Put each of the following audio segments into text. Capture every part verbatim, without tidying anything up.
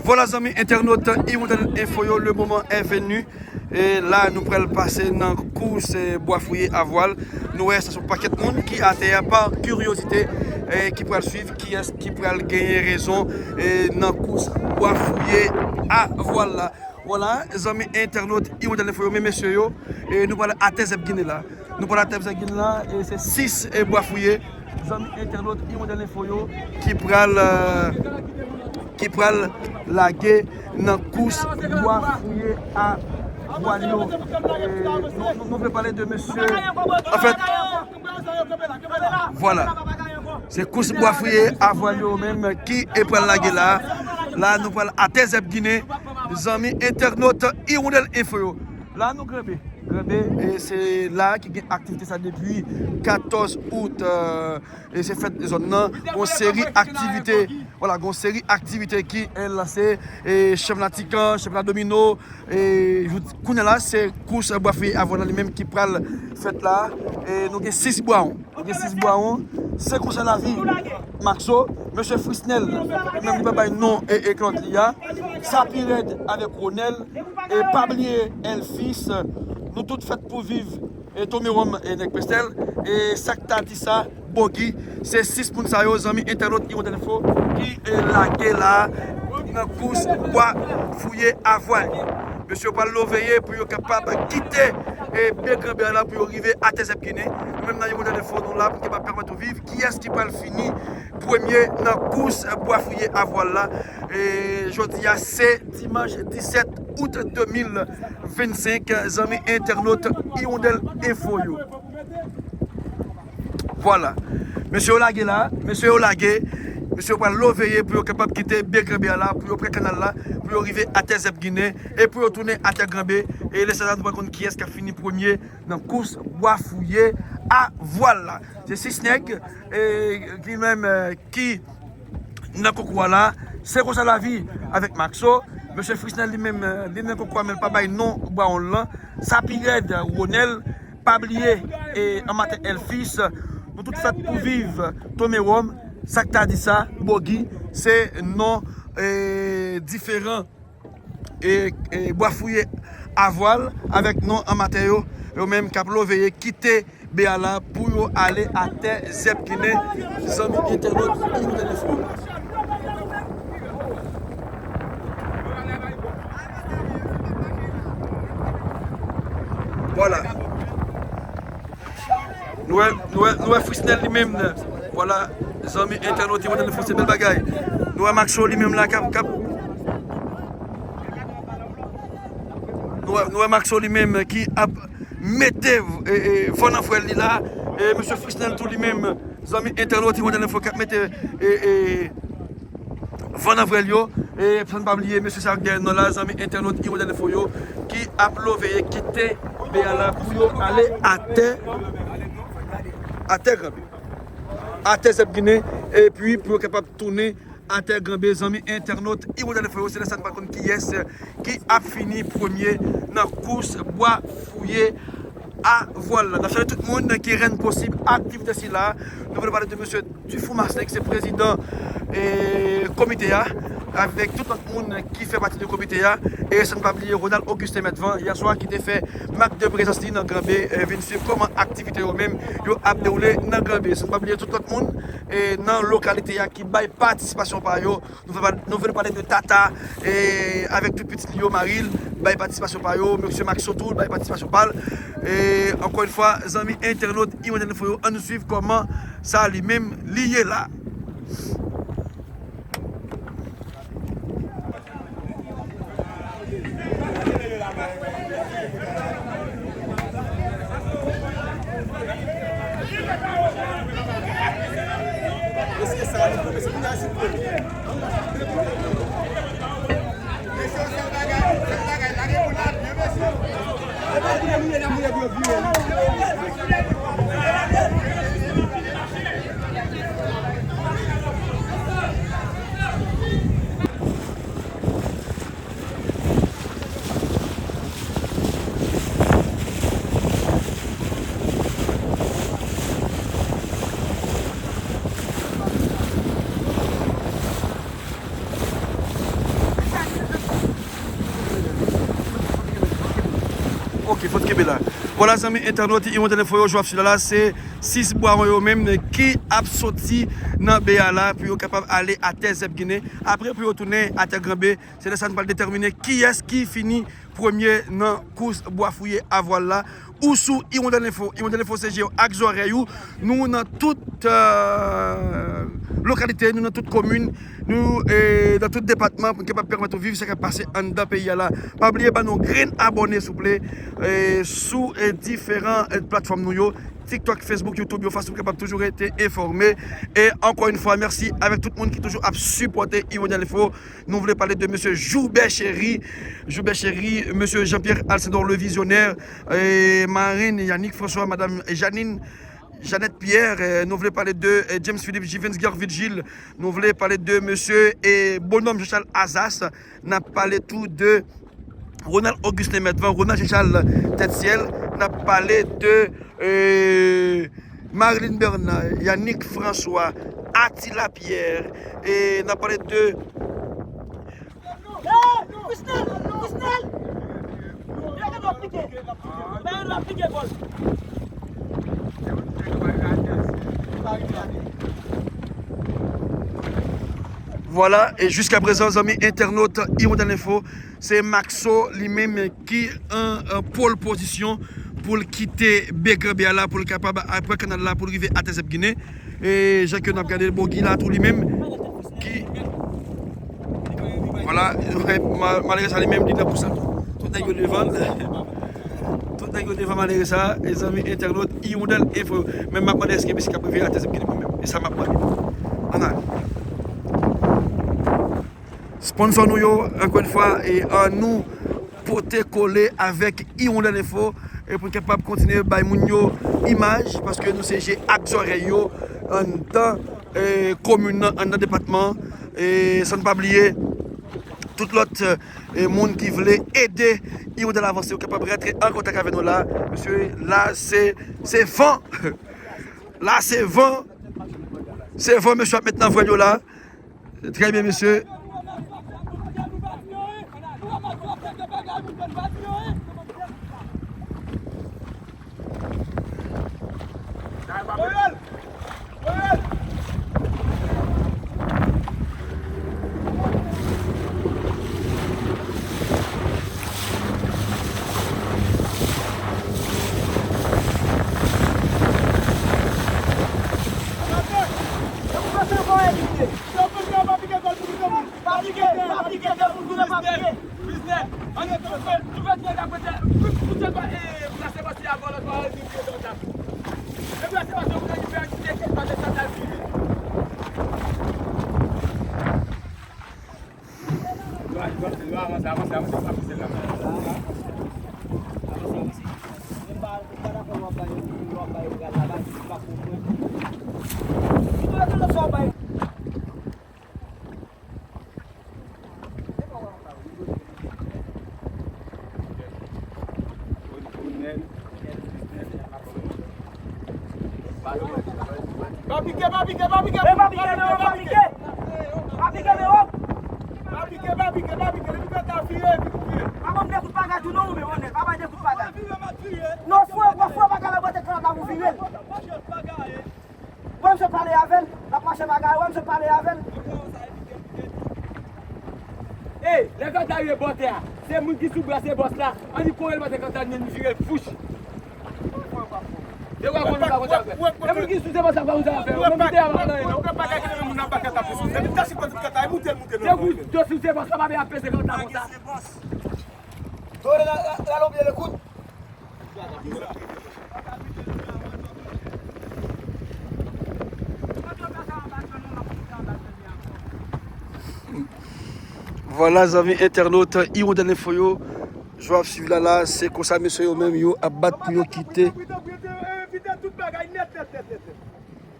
Vwala zanmi entènot Hirondelle Info yo, le moment est venu. E la nou pral pase nan kous, eh, bwa fouye a vwal. Nou wè sa se yon pakèt moun ki atè a pa kiryozite, eh, ki pral swiv kiyès ki pral genyen rezon, eh, nan kous bwa fouye a vwal la. Vwala, zanmi entènot Hirondelle Info yo, men mesye yo, eh, nou pral atè Zèb Ginen la. Nou pral atè Zèb Ginen la, e se sis, eh, bwa fouye. Zanmi entènot Hirondelle Info yo ki pral, eh, ki pral lage nan kous bwa fouye a vwal yo. E nou, nou, nou vle pale de mesye. Anfèt, vwala. Se kous bwa fouye a vwal yo menm ki e pral lage la. La, nou pral atè Zèb Ginen. Zanmi entènot Hirondelle Info yo. La, nou grenbe. Grenbe, e se la ki gen aktivite sa depi katòz out, eh, e se fèt zòn nan. Gon seri aktivite, vwala, gon seri aktivite ki, eh, lanse, e chanpyona tikan, chanpyona domino, e jouk kounye a la, se kous bwa fouye a vwal la li menm ki pral fèt la. E nou gen sis bwawon. Nou gen sis bwawon, se konsa lavi. Maxo, mesye Frisnel, menm li pa bay non e, e klòt li a. Sa pi rèd avèk Ronel, e pa bliye Elfis. Nou tout fèt pou viv. E Tomewòm, e nèg Pestèl, e sa k ta di sa, Bogi, se sis moun sa yo, zanmi entènot Hirondelle Info, ki, e, lage la nan kous bwa fouye a vwal. Mesye yo pral loveye pou yo kapab kite, e, byen granbe a la pou yo rive atè Zèb Ginen. Nou menm nan Hirondelle Info, nou la pou n kapab pèmèt ou viv kiyès ki pral fini premye nan kous bwa fouye a vwal la. E jodi a, se dimanch disèt out de mil vennsenk, zanmi entènot Hirondelle Info yo. Vwala. Mesye yo lage la, mesye yo lage. Mesye yo pral loveye pou yo kapab kite byen granbe a la, pou yo pran kanal la, pou yo rive atè Zèb Ginen, e pou yo tounen atè granbe. E lè sa a, nou pral konn kiyès k ap fini premye nan kous bwa fouye a vwal la. Se sis nèg, e, ki menm, e, ki nan konkou a la. Se konsa lavi avèk Maxo. Mesye Frisnel li menm, e, li nan konkou a, men l pa bay non bwawon l lan. Sa pi rèd, Ronel, pa bliye, e, anmatè Elfis. Nou tout fèt pou viv. Tomewòm, sa k ta di sa, Bogi, se non, e, diferan, e, e, bwa fouye a vwal avèk non anmatè yo, yo menm k ap loveye kite byen a la pou yo ale atè Zèb Ginen, zanmi entènot Hirondelle Info. Vwala. Nou wè, nou wè, nou wè Frisnel li menm. Vwala, zanmi entènot Hirondelle Info, se bèl bagay. Nou wè Maxo li menm la k ap, k ap, nou wè, nou wè Maxo li menm ki ap mete, e, e, van nan vwèl li la. E mesye Frisnel tou li menm, zanmi entènot Hirondelle Info k ap mete, e, e, van nan vwèl yo. E fò n pa bliye mesye sa yo k dèyè nou la, zanmi entènot Hirondelle Info yo, ki ap loveye kite byen a la pou yo ale atè, atè granbe, atè Zèb Ginen, epi pou yo kapab tounen atè granbe. Zanmi entènot Hirondelle Info yo, se lè sa a nou pral konn kiyès ki ap fini premye nan kous bwa fouye a vwal la. N ap salye tout moun ki rann posib aktivite sila. Nou vle pale de mesye Dufour Marcelin, ki se prezidan, e, komite a, avèk tout lòt moun ki fè pati de komite a. E san n pa bliye Ronald Augustin Mètvan, yè swa, ki te fè mak de prezans li nan Granbe, e, vin swiv kòman aktivite yo menm yo ap dewoule nan Granbe. San n pa bliye tout lòt moun, e, nan lokalite a ki bay patisipasyon pa yo. Nou vle pa-, nou vle pale de Tata, e, avèk tout pitit li yo, mari l, bay patisipasyon pa yo, mesye Maxo tou, bay patisipasyon pa l. E, ankò yon fwa, zanmi entènot Hirondelle Info yo, ann nou swiv kòman sa li menm li ye la. Fòk kenbe la. Vwala, zanmi entènot, Hirondelle Info yo, jwaf sila la, se sis bwawon yo menm ki ap soti nan be a la pou yo kapab ale atè Zèb Ginen. Apre, pou yo tounen atè Gran Be, se lè sa nou pral detèmine kiyès ki fini premye nan kous bwa fouye a vwal la. Ou sou Hirondelle Info. Hirondelle Info se je w ak zòrèy ou. Nou nan tout, euh, lokalite, nou nan tout komin, nou, eh, nan tout depatman pou n kapab pèmèt ou viv sa k ap pase anndan peyi a la. Pa bliye ban nou grenn abòne souple, eh, sou, eh, diferan, eh, platfòm nou yo, TikTok, Facebook, YouTube yo, fason pou kapab toujou rete enfòme. E ankò yon fwa, mèsi avèk tout moun ki toujou ap sipòte Hirondelle Info. Nou vle pale de mesye Joubert Chéry, Joubert Chéry, mesye Jean-Pierre Alcindor le Visionnaire, eh, marenn Yannick François, madam Janine, Jeannette Pierre, eh, nou vle pale de, eh, James Philippe, Jivens Guerre Vigile, nou vle pale de mesye, eh, Bonhomme Jean-Charles Azas, n ap pale tou de Ronald Augustin Mètvan, Ronald Jean-Charles Tèt Syèl, n ap pale de, eh, Marilyn Bernard, Yannick François, Attila Pierre, e n ap pale de Vwala, e jiskaprezan, zanmi entènot Hirondelle Info, se Maxo li menm ki an, an pole pozisyon pou l kite be Gran Be a la, pou l kapab pran kanal la, pou l rive atè Zèb Ginen. E jan ke n ap gade Bogi la tou li menm, ki, vwala, ma-, malere sa li menm, li nan kous la tou. Tout nèg yo devan l. Tout nèg yo devan malere sa, e zanmi entènot Hirondelle Info yo. Men m ap mande èske misye k ap rive atè Zèb Ginen menm. E sa m ap mande. Ann ale. Sponsò nou yo, ankò yon fwa, e ann nou pote kole avèk Hirondelle Info, e pou n kapab kontinye bay moun yo imaj, paske nou se je ak zòrèy yo anndan, e, komin nan, anndan depatman an. E san n pa bliye tout lòt, e, moun ki vle ede Hirondelle avanse, yo kapab rantre an kontak avè nou la. Mesye, la se, se van. La se van. Se van, mesye ap met nan vwèl yo la. Trè byen, mesye. Pa pike, pa pike, pa pike, pa pike, pa pike, pa pike. Pa pike, men wòp. Pa pike, pa pike, pa pike. Depi ke ta vire, epi pou vire. Pa ban m de kout bagay tou non, ou men, onèt. Pa bay de kout bagay. Non, fwe, gwo fwe, bagay la, bote kanal la pou vire. Wè misye pale avè l, l ap mache bagay, wè misye pale avè l. Ey, lè Kanta rive bò tè a, se moun ki sou bras se bòs la, annik kore l bò tè Kanta li menm li vire l fouch. Se wè konnen pa konn sa fè. E moun ki sou se bòs la pa konn sa fè. Ou menm ki te a pa nan non. Se moun sou se bòs la pa vle ap peze Kanta konsa. Tore la, la, la, la, la, la, la, Vwala, zanmi entènot Hirondelle Info yo, jan w ap swiv la la, se konsa mesye yo menm yo ap bat pou yo kite.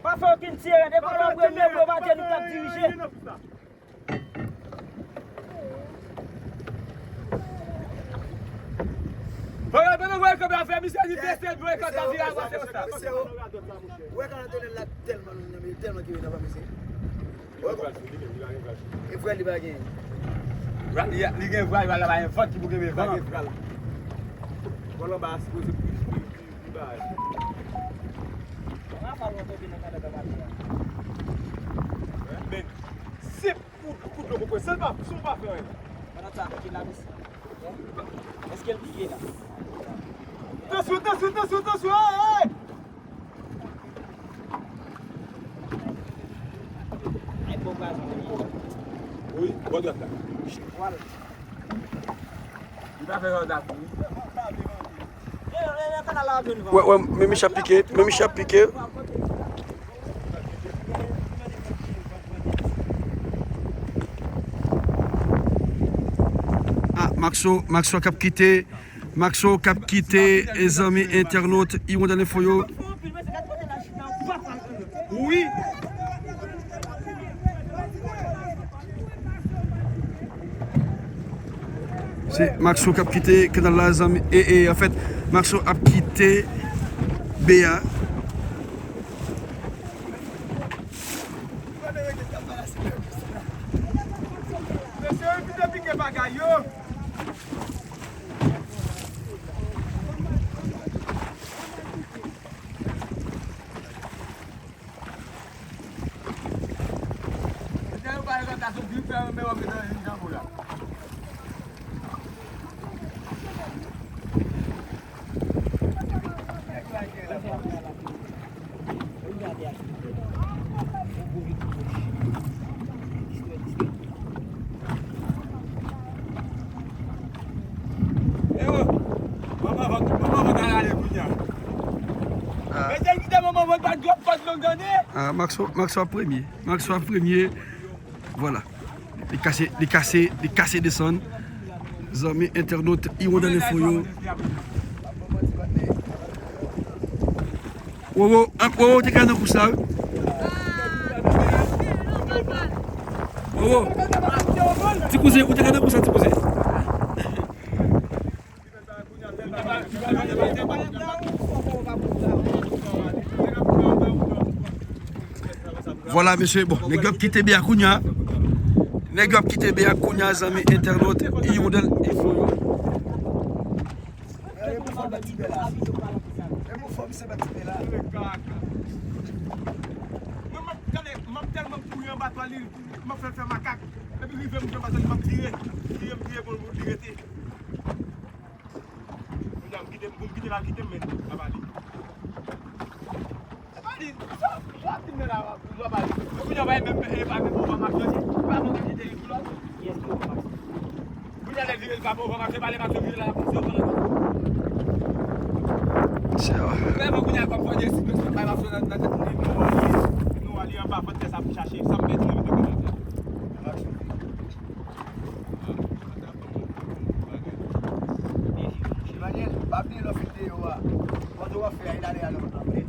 Pa fè okenn tire, depi lè w premye, bro, pa di nou k ap dirije. Voye, voye, voye, kanpe afè misye, li bese l, voye, kanpe vire avanse konsa. Wè kanal tonèl la tèlman long nan, men tèlman ki ret anba mesye. E vwal li pa gen. Li gen vwal, vwal la pa gen vant ki pou kenbe van. Bòl anba a sipoze pi, pi, pi, pi bagay. Men, se kout, kout dlo pou pran, se l pa, si w pa fè anyen. Pandan sa, ki la, mesye? Èske l pike la? Tansyon, tansyon, tansyon, tansyon, hey, hey! Ay, bon gaz, wi, bò dwat la. Vwala. Li pa fè yon dat, wi. Wè, wè, men Michel ap pike, men Michel ap pike. Ah, Maxo, Maxo k ap kite, Maxo k ap kite, e zanmi entènot, Hirondelle Info yo. Wi. Se Maxo k ap kite kanal la, zanmi. E, e, anfèt, Maxo ap kite B A. Mesye, yo kite pike bagay yo. Ah, Maxo, Maxo ap premye. Maxo ap premye. Vwala. Li kase, li kase, li kase desann. Zanmi entènot, Hirondelle Info yo. Wowo, an, Wowo, ou te ka nan kous la, wi. Wowo. Ti kouzen, ou te ka nan kous la, ti kouzen. Vwala, mesye, bon, nèg yo ap kite B A kounya. Nèg yo ap kite B A kounya, zanmi entènot, Hirondelle Info yo. Mwen, m ap, gade, m ap tèlman kouri anba twa li, m ap fè l fè makak. Epi rive m anba twa li, m ap vire. Vire, m vire pou li rete. Kounye a m kite, pou m kite l al kite m, men l ap ale. Epa li, sa, sa ap di m nan la, w ap, w ap ale. Kounye a, w pa menm, e pa menm pou w pa mache, e pa pou w kite li pou lòt. Kiyès ki w pa mache? Kounye a, lè vire l pa bon, w ap mache, pa lè mache vire la, l ap pase w pran lòt. Lè mwen kounye a, kòm fò de si, mwen pa mache nan, nan tèt mwen, nou ale, nou ale anba vant tè sa pou chache, sa m pèdi nan mitan kanal la. Emmanuel, pa bliye lè w fin deyò a. Pòz ou ap fè a, e dale ale antre.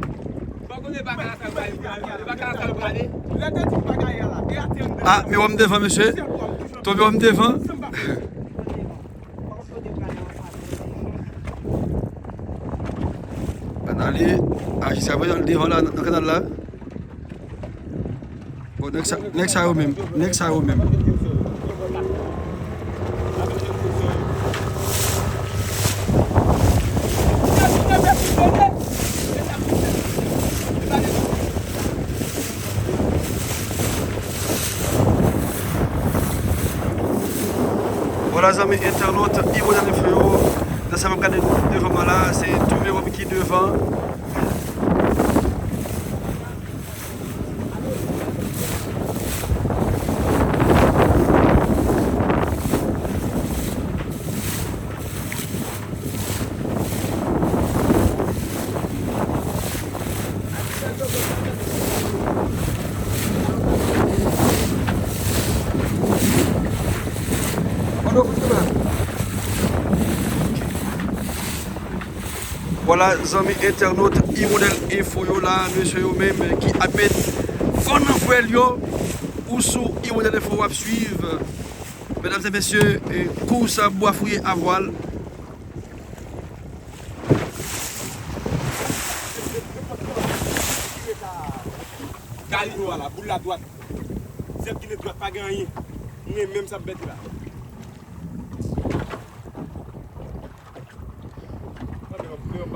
Ah, men w ap devan, mesye. Tonbe w ap devan. Ann ale. A, jiskaprezan, l devan la, nan kanal la. Bon, nèg sa, nèg sa yo menm, nèg sa yo menm. Vwala, zanmi entènot, Ivo nan frè yo, nan sa m ap gade devan mwen la, se Tou Mewòm ki devan. Vwala, zanmi entènot Hirondelle Info yo la, mesye yo menm ki ap met van nan vwèl yo, ou sou Hirondelle Info w ap swiv. Medam e mesye, eh, kous Bwa Fouye a vwal. Gari nwa la, boul la dwat. Zèb ki ret dwat, pa gen anyen. M renmen menm sa bèt la.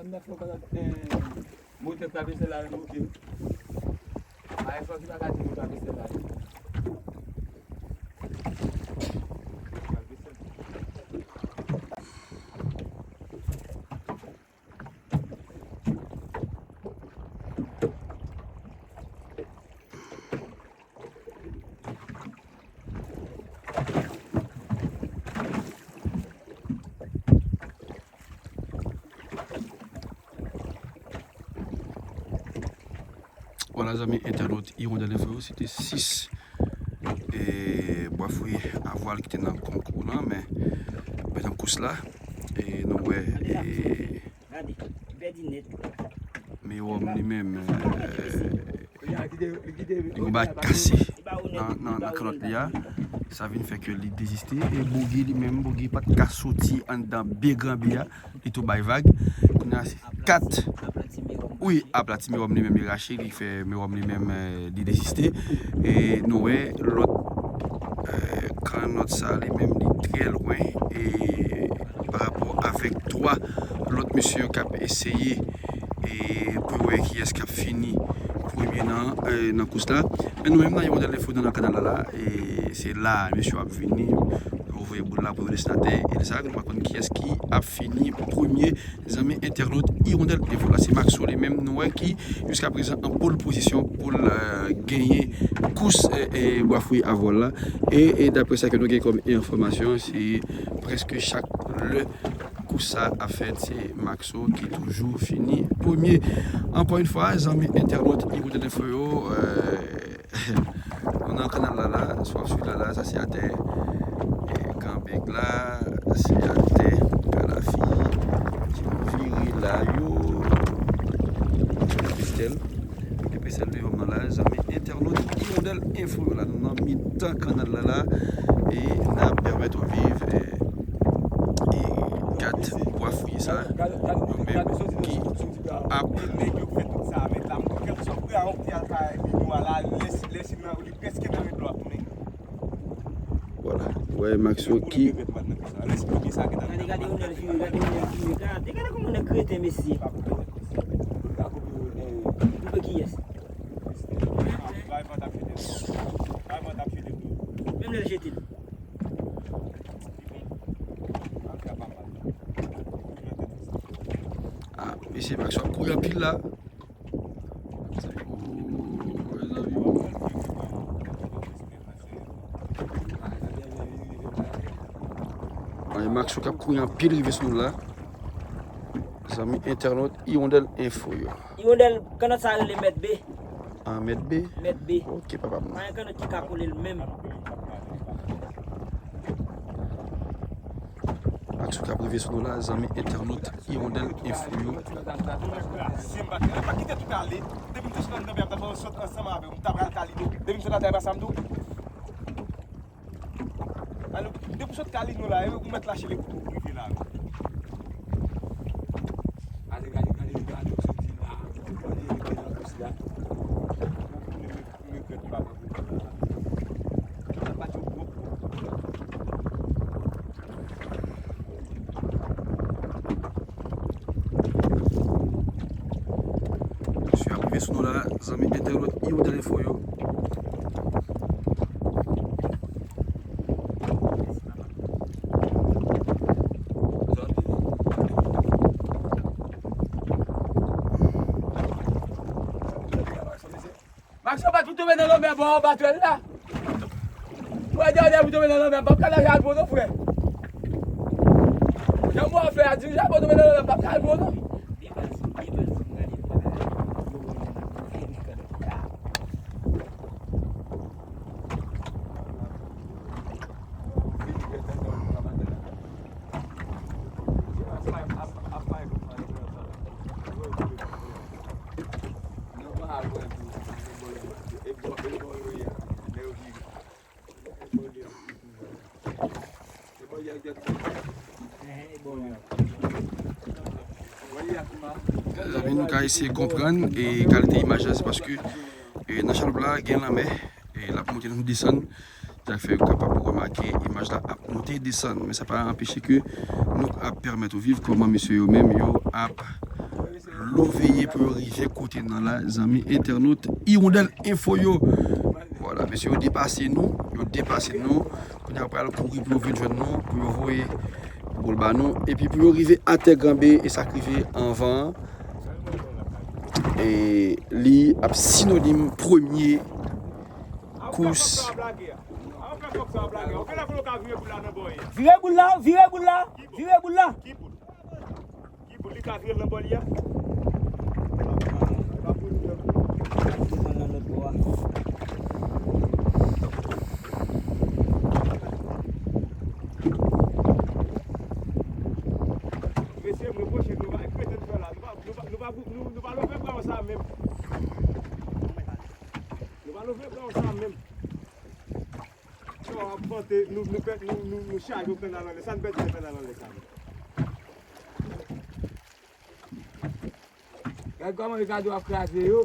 Mwen fè konn, eh, motè travèse la, motè. Ay, fò ki pa ka di nou travèse la. Vwala, zanmi entènot Hirondelle Info yo, se te sis, e, bwa fwi a vwal ki te nan konkou lan, men, men nan kous la, e nou wè, e, Gade, li pèdi nèt. Mewòm li menm, eh, li gon bagay kase nan, nan, nan kanòt li a. Sa vin fè ke li deziste. E Boogie li menm, Boogie pa t ka soti anndan byen gran bi a. Li tou bay vag. Kounye a se kat. Wi, aplati mewòm li menm li rache, li fè mewòm li menm, eh, li deziste. E nou wè lòt, eh, kanòt sa li menm li trè lwen. E pa rapò avèk twa lòt mesye yo k ap eseye, e, pou wè kiyès k ap fini premye nan, e, nan kous la. Men nou menm nan Hirondelle Info nou nan kanal la la, e se la mesye yo ap vini, yo voye boul la pou yo desann atè, e sa nou pa konn kiyès ki ap fini premye, zanmi entènot Hirondelle Info la. Se Maxo li menm nou wè ki jiska prezan an pole position pou l, e, genyen kous, e, e, bwa fwi a vwal la. E, e daprè sa ke nou gen kòm enfòmasyon, se prèske chak lè kous sa ap fèt, se Maxo ki toujou fini premye. Ankò yon fwa, zanmi entènot Hirondelle Info yo, eh, nou nan kanal la la, si w ap swiv la la, sa se atè, eh, Kanbèk la, se atè Kalafi, ki vire la yo, Kristèl. Epi sèl de yon nan la, zanmi entènot Hirondelle Info yo la, nou nan mitan kanal la la, e n ap pèmèt ou viv, e, e kat bwa fwi sa, nou menm ki ap. Nèg yo fè tout sa, men la, kèlkeswa pri a yon ti al ka nou a la, lè si, lè si nan, li prèske nan ret dlo ap tounen. Vwala. Wè, Maxo ki. Gade, gade, yon nèg jwe, gade, yon nèg jwe, gade, gade kòman nèg kreten, mesye. Koupe kiyès? Menm lè l jete l. Ah, mesye, Maxo ap kouri anpil la. Ay, Maxo k ap kouri anpil rive sou nou la. Zanmi entènot Hirondelle Info yo. Hirondelle, kanòt sa rele Mèt B. Ah, Mèt B? Mèt B. Ok, papa m. Pa gen kanòt ki ka kole l menm. Maxo k ap rive sou nou la, zanmi entènot Hirondelle Info yo. Si m pa t, pa kite tout ale. Depi m te sot anndan, m t ap sot ansanm avè w. M t ap pral Kalino. Depi m sot atè, pa sa m di w. Alò, depi w sot Kalino la, ou mèt lache le kouto pou rive la. Ale, gade, gade, gade, ou soti la. Ou ale, ou te nan kous la. Ou, ou, ou, ou, ou, Mesye ap rive sou nou la, zanmi entènot Hirondelle Info yo. Maxo pa t pou tonbe nan lanmè bò anba twèl la. Frè, dèyè, dèyè pou tonbe nan lanmè, m p ap ka naje al pran w non, frè. Jan mwen fè a, dirije pou tonbe nan lanmè, m p ap ka al pran w non. Zanmi, nou ka eseye konprann e kalite imaj la, se paske, e, nan chaloup la gen lanmè, e l ap monte, l ap desann. Sa fè yo kapab remake imaj la ap monte, desann. Men sa pa anpeche ke nou ap pèmèt ou viv kòman mesye yo menm yo ap Love ye pou yo rive kote n nan la, zanmi entènot Hirondelle Info yo. Vwala, mesye yo depase nou, yo depase nou. Kounye a yo pral kouri pou yo vin jwenn nou, pou yo voye boul ba nou. Epi pou yo rive atè Granbe, e sa k rive anvan an, e li ap sinonim premye kous. Vire boul la, vire boul la, vire boul la. Ki boul? Li ka vire l nan bò li a? Mesye, mwen pwoche nou, pa, nou pa, nou pa, nou pa, nou, nou pa love bra sa menm. Nou pa love bra sa menm. Yo, ap vante, nou, nou pè-, nou, nou, nou chaje yon kannal anlè. Sa n pèdi nan kannal anlè sa menm? Gad kòman Ricardo ap kraze yo.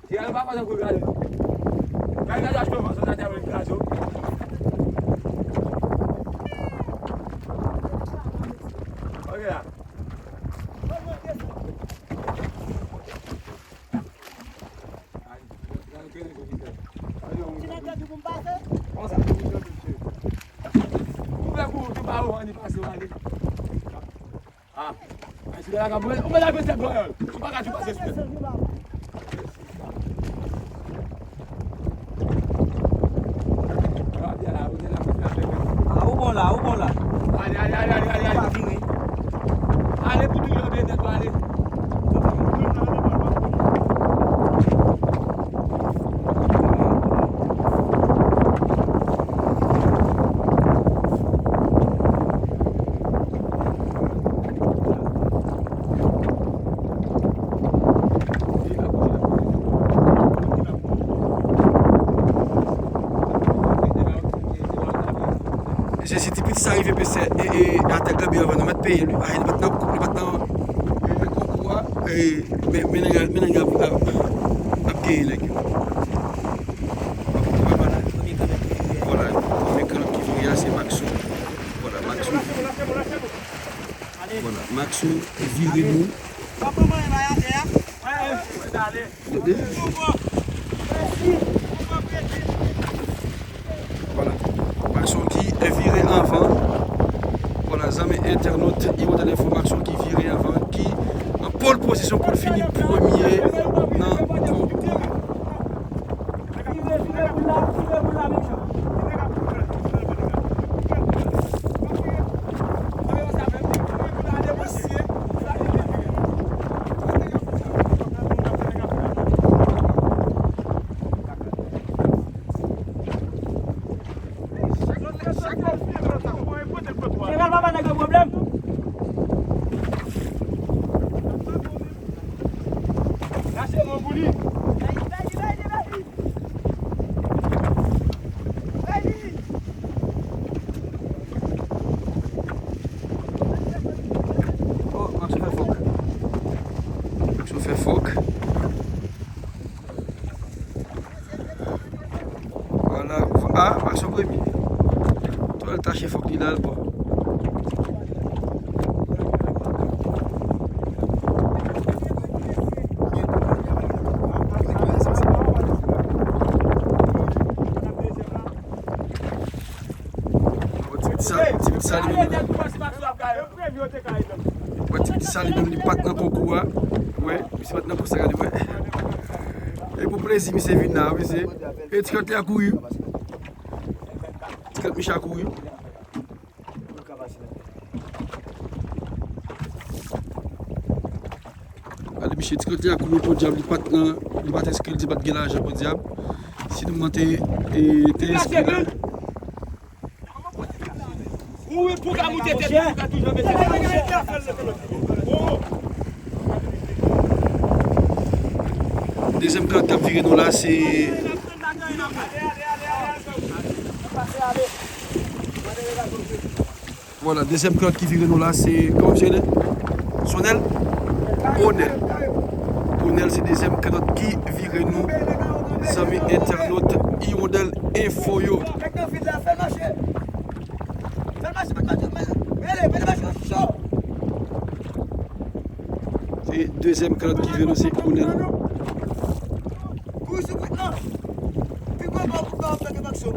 Ricardo pa fè tankou Ricardo. Gad Ricardo ap fè fason sa te ap kraze yo. Ok la. Ti nan tèt ou pou m pase? Ou fè kou, tou pa ou anni pase w ale. Ah. Ay, sou la ka, ou mèt al pase dwayòl. Ou pa ka tou pase sou tèt. Ah, ou bon la, ou bon la. Ale, ale, ale, ale, ale, ale. Pa vire. Ale pou tou yo byen nèt, ale. Mesye, si ti pitit sa rive pase, e, e, atè Granbe anvan, nou mèt peye li. Ay, li pa t nan, li pa t nan, e, konkou a. E, men, men nèg la, men nèg la ap, ap, ap genyen nèg yo. Vwala, premye kanòt ki vire a, se Maxo. Vwala, Maxo. Vwala, Maxo vire nou. Tande? Vwala. Maxo ki vire anvan. Vwala, zanmi entènot, Hirondelle Info, Maxo ki vire anvan, ki an pole position pou l fini premye nan konkou a. Jeneral, papa nèg yo pwoblèm. Rache men pou li. Oh, Maxo fè fòk. Maxo fè fòk. Vwala. Ah, Maxo premye. Twal tache fòk li la, l bon. Bon, ti pitit sa, ti pitit sa li menm. Bon, ti pitit sa li menm, li pa t nan konkou a. Wè, misye pa t nan kous la, gade, wè. E pou plezi, misye vin la, misye. E ti kòt li a kouri. Ti kòt misye a kouri. Gade misye, ti kòt li a kouri, podyab, li pa t nan, li pa t enskri, li di pa t gen lajan, podyab. Si nou mande, e, te enskri la. Ou wi, pou ka moute tèt, pou ka toujou mete. Dezyèm kanòt k ap vire nou la, se Vwala, dezyèm kanòt ki vire nou la, se, kòman misye rele? Sonèl? Onèl. Onèl, se dezyèm kanòt ki vire nou. Zanmi entènot Hirondelle Info yo. Fè l mache, fè l mache, mele, mele mache cho. Dezyèm kalòt ki vini, se Onèl. Kouri sou pit lan. Pi gwo bò pou fè w fè de makso.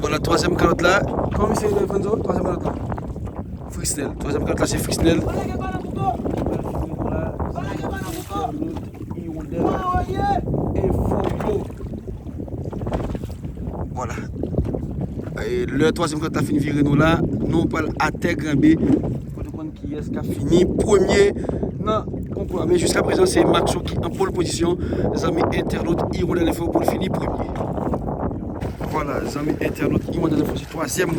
Vwala, twazyèm kalòt la. Kòman misye rele, Fanzo? Twazyèm kalòt la. Frisnel. Twazyèm kalòt la, se Frisnel. Vwala. E, lè twazyèm kalòt la fin vire nou la, nou pral atè Granbe pou nou konn kiyès k ap fini premye nan konkou a. Men jiskaprezan, se Maxo ki an pole position. Zanmi entènot Hirondelle Info pou l fini premye. Vwala, zanmi entènot Hirondelle Info, se twazyèm,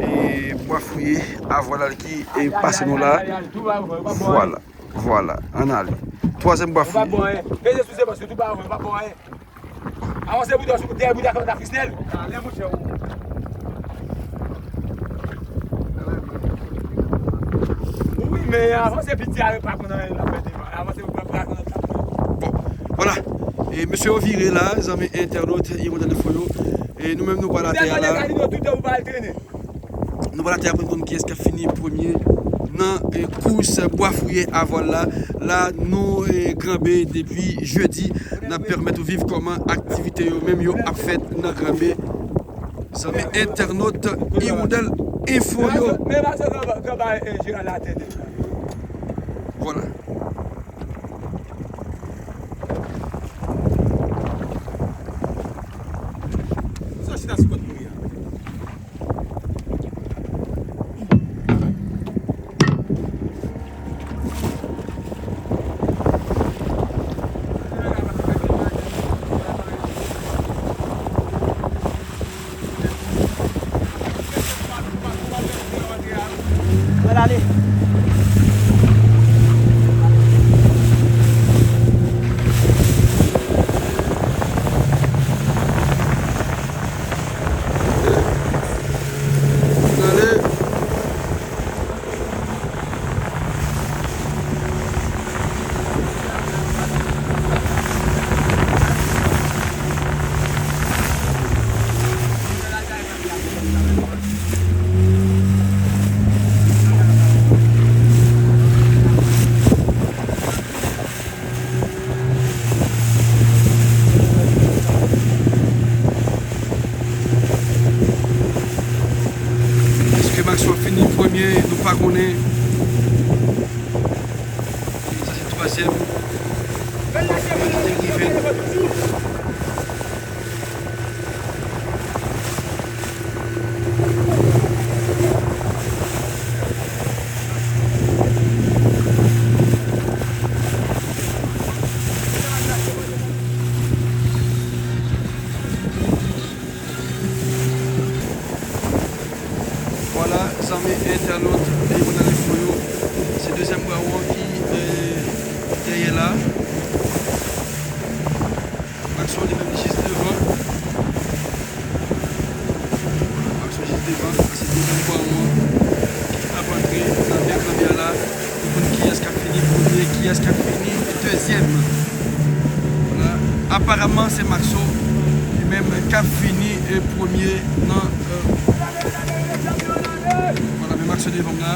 e, Bwa Fouye a Vwal la ki, e, pase nou la. Vwala, vwala, ann ale. Twazyèm Bwa Fouye. Avanse bouda sou dèyè bouda kòm ta Frisnel. Ale, monchè, ou. Wi, men avanse piti a, pa konn anyen l ap fè devan. Avanse bouda pa konn anyen l ap fè. Bon, vwala. E mesye yo vire la, zanmi entènot, Hirondelle Info yo. E nou menm nou pral atè a la. Tout ou pral trennen. Nou pral atè a pou n konn kiyès k ap fini premye nan, e, kous Bwa Fouye a Vwal la. La, nou, e, Granbe depi jedi. N ap pèmèt ou viv kòman aktivite yo menm yo ap fèt nan Granbe. Zanmi entènot Hirondelle Info yo. Men Maxo, men Maxo, Jeral la atè deja. Vwala. Sa chita sou kòt kouri a. Pral ale. Pral ale. Èske Maxo ap fini premye? Nou pa konnen. Sa se twazyèm. Vwala, zanmi entènot Hirondelle Info yo, se dezyèm Bwa Fouye ki, eh, dèyè la. Maxo li menm jis devan. Maxo jis devan, se dezyèm Bwa Fouye ki ap antre nan men Granbe a la. Pou konn kiyès k ap fini premye, kiyès k ap fini dezyèm. Vwala. Aparaman, se Maxo li menm k ap fini, eh, premye nan, eh, vwala, men Maxo devan m la.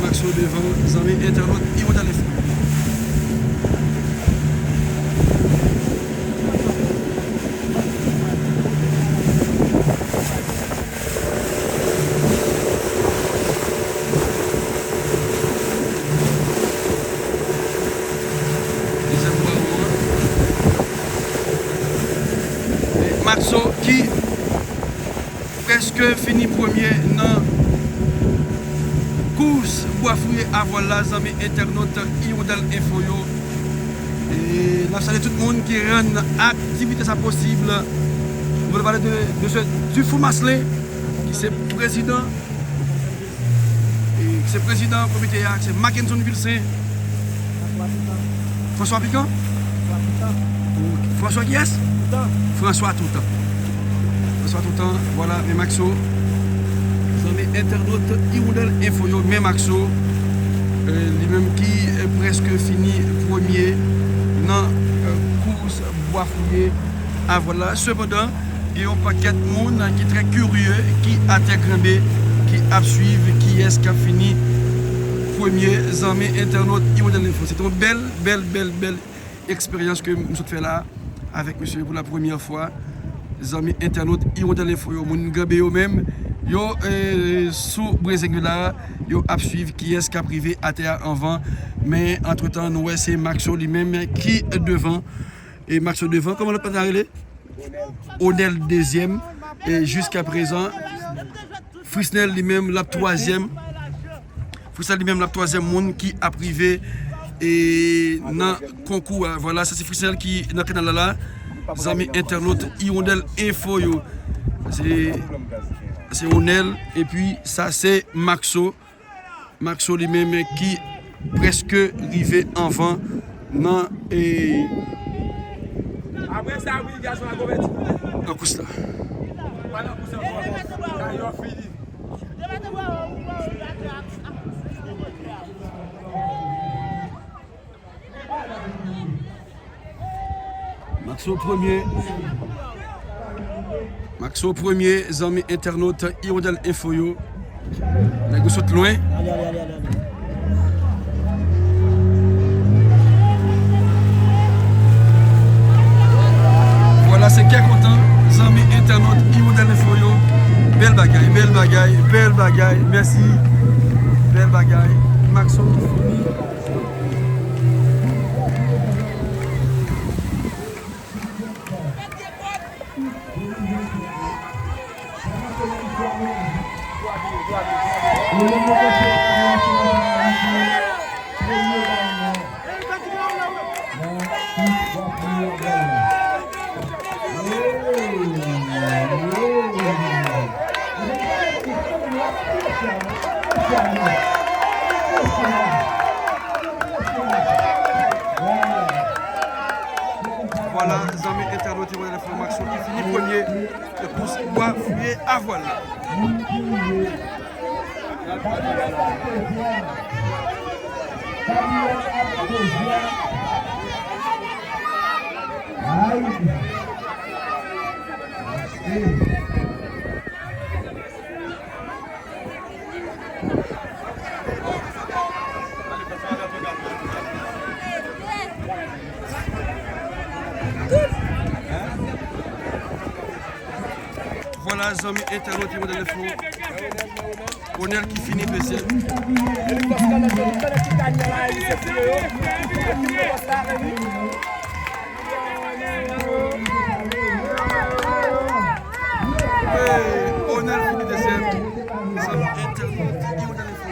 Maxo devan, zanmi entènot Hirondelle Info. Dezyèm Bwa Fouye. Maxo ki prèske fini premye nan kous Bwa Fouye a Vwal la, zanmi entènot Hirondelle Info yo. E n ap salye tout moun ki rann aktivite sa posib. Nou vle pale de, de se Dufour Marcelin, ki se prezidan, e ki se prezidan komite a, ki se Mackenson Vilcin. François Pican? François kiyès? François Toutan. Bonswa tout tan, vwala, men Maxo. Zanmi entènot Hirondelle Info yo, men Maxo, eh, li menm ki, eh, prèske fini premye nan, eh, kous bwa fouye a vwal la. Sepandan, gen yon pakèt moun ki trè kirye, ki atè grenbe, ki ap swiv kiyès k ap fini premye, zanmi entènot Hirondelle Info. Se te yon bèl, bèl, bèl, bèl eksperyans ke m sot fè la avèk mesye yo pou la premyè fwa. Zanmi entènot Hirondelle Info yo, moun grenbe yo menm, yo, eh, sou brezeng yo la, yo ap swiv kiyès k ap rive atè a anvan. Men, antretan, nou wè se Maxo li menm ki devan. E Maxo devan, kòman lòt patnè a rele? Onèl dezyèm. E jiskaprezan, Frisnel li menm, l ap twazyèm. Frisnel li menm, l ap twazyèm moun ki ap rive, e, nan konkou a. Vwala, sa se Frisnel ki nan kanal la la. Zanmi entènot Hirondelle Info yo. Se, se Onèl, epi sa se Maxo. Maxo li menm ki prèske rive anvan nan, e, apre sa, wi, gason a konvèti. Nan kous la. Pa nan kous ankò. Sa yo fini. Maxo premye. Maxo premye, zanmi entènot Hirondelle Info yo. Nèg yo sot lwen. Ale, ale, ale, ale, ale. Vwala, se kè kontan, zanmi entènot Hirondelle Info yo. Bèl bagay, bèl bagay, bèl bagay. Mèsi. Bèl bagay. Maxo ki fini. Vwala, zanmi entènot yo, wè enfòmasyon ki fini premye nan kous bwa fouye a vwal la. Vwala, zanmi entènot yo, Hirondelle Info. Onèl ki fini dezyèm. Hey, Onèl fini dezyèm. Zanmi entènot yo, Hirondelle Info.